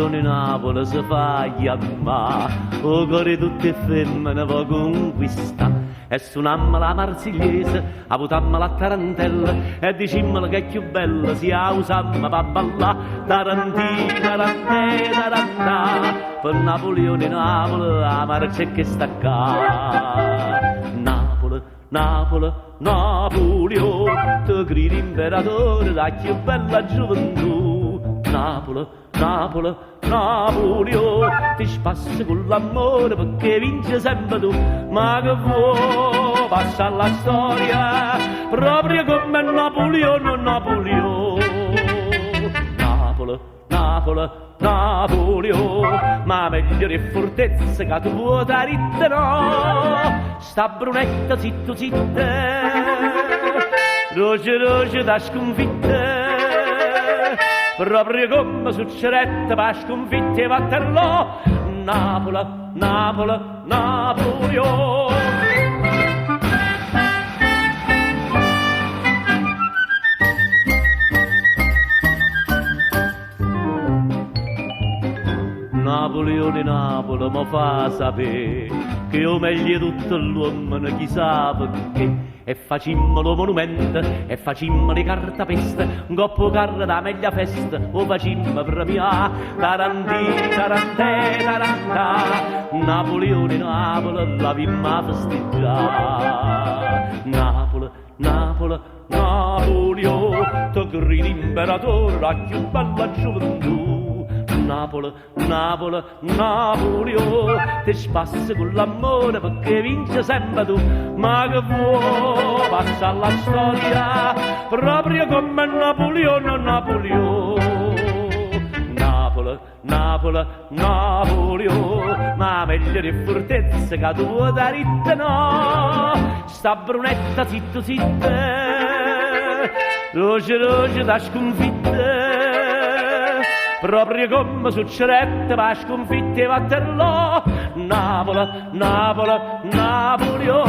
Napulione Napule se fa chiammà, 'o core 'e tutt' 'e femmene vo' conquistà. E sunammela 'a marsigliese, avutammela a tarantella e dicimmela ch'è cchiù bella si 'a usammo p'abballà. Tarantì, tarantè, tarantà, pe' Napulione Napule 'a marcia è chesta ccà. Napule, Napule, Napuliò, te cride imperatore d' 'a cchiù bella giuventù. Napule, Napule, Napuliò, te spasse cu l'ammore pecché vince sempe tu. Ma che vuò passà alla storia proprio comme Napulione, Napuliò. Napule, Napule, Napuliò, ma meglio d' 'e furtezze ca tu vuò t'ha ditto no. Sta brunetta zitto zitto, doce doce t'ha sconfitta, proprio comme succedette p' 'a sconfitta 'e Waterloo. Napule, Napule, Napuliò. Napulione Napule mo fa sapè che 'o meglio 'e tutte ll'uommene chi sa pecché. E facimmolo 'o monumento e facimmolo 'e cartapesta 'ncopp' 'o carro d' 'a meglia festa 'o facimmo premià. Tarantì, tarantè, tarantà, Napulione Napule l'avimmo 'a festeggià. Napule, Napule, Napuliò, te cride imperatore d' 'a cchiù bella giuventù. Napule, Napule, Napuliò, te spasse cu l'ammore pecché vince sempe tu. Ma che vuò passà alla storia proprio comme Napulione, Napuliò. Napule, Napule, Napuliò, ma meglio d' 'e furtezze ca tu vuò t'ha ditto no. Sta brunetta zitto zitto, doce doce t'ha sconfitta, proprio comme succedette p' 'a sconfitta 'e Waterloo. Napule, Napule, Napuliò.